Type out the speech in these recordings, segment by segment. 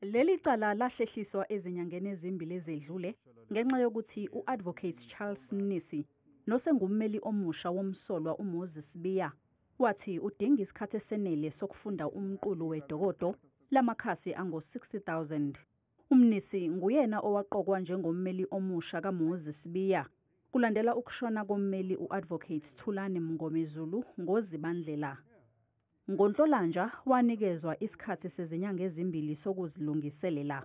Leli cala lahlehliswa ezinyangeni ezimbili ezedlule ngenxa yokuthi u-Advocate Charles Mnisi, nosengummeli omusha womsolwa uMoses Sibiya, wathi udinga isikhathi esenele sokufunda umqulu wedokodo lamakhasi ango-60,000. UMnisi nguyena owaqokwa njengommeli omusha kaMoses Sibiya kulandela ukushona kommeli u-Advocate Thulani Mngomezulu ngoZibandlela. NgoNhlolanja wanikezwa isikhathi sezinyanga ezimbili sokuzilungiselela,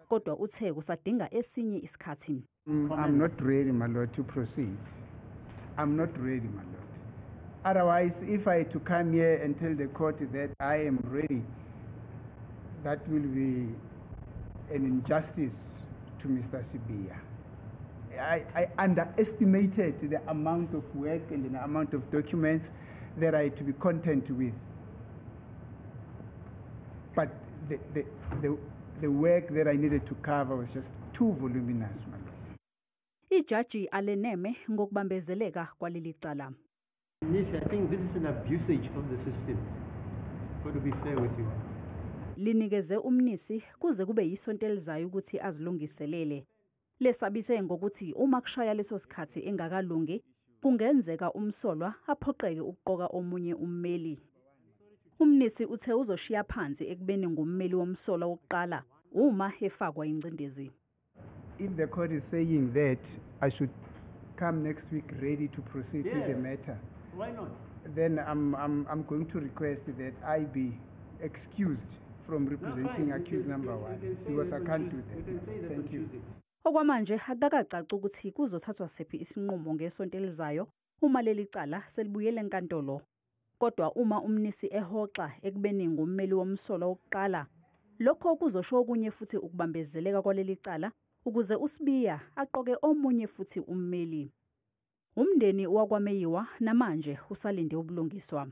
kodwa uthe kusadinga esinye isikhathi. I'm not ready, my lord, to proceed. I'm not ready, my lord. Otherwise, if I to come here and tell the court that I am ready, that will be an injustice to Mr. Sibiya. I underestimated the amount of work and the amount of documents that I had to be content with. But the work that I needed to cover was just too voluminous, my lord. Ijaji aleneme ngokubambezeleka kwaleli cala. Mnisi, I think this is an abusage of the system. Got to be fair with you. Linikeze uMnisi kuze kube yisonto elizayo ukuthi azilungiselele. Lesabise ngokuthi uma kushaya leso sikhathi engakalungi, kungenzeka umsolwa aphoqeke ukuqoka omunye ummeli. UMnisi uthe uzoshiya phansi ekubeni ngummeli womsolwa wokuqala uma efakwa ingcindezi. If the court is saying that I should come next week ready to proceed with the Yes. matter, Why not? then I'm going to request that I be excused from representing No, fine. You accused number you one can say because that I on can't do Tuesday. that. You can say that on Thank you. Tuesday. Okwamanje akukakacaci ukuthi kuzothathwa siphi isinqumo ngesonto elizayo uma leli cala selibuyele enkantolo. Kodwa uma uMnisi ehoxa ekubeni ngummeli womsolwa wokuqala, lokho kuzosho okunye futhi ukubambezeleka kwaleli cala ukuze uSibiya aqoke omunye futhi ummeli. Umndeni wakwaMeyiwa namanje usalinde ubulungiswa.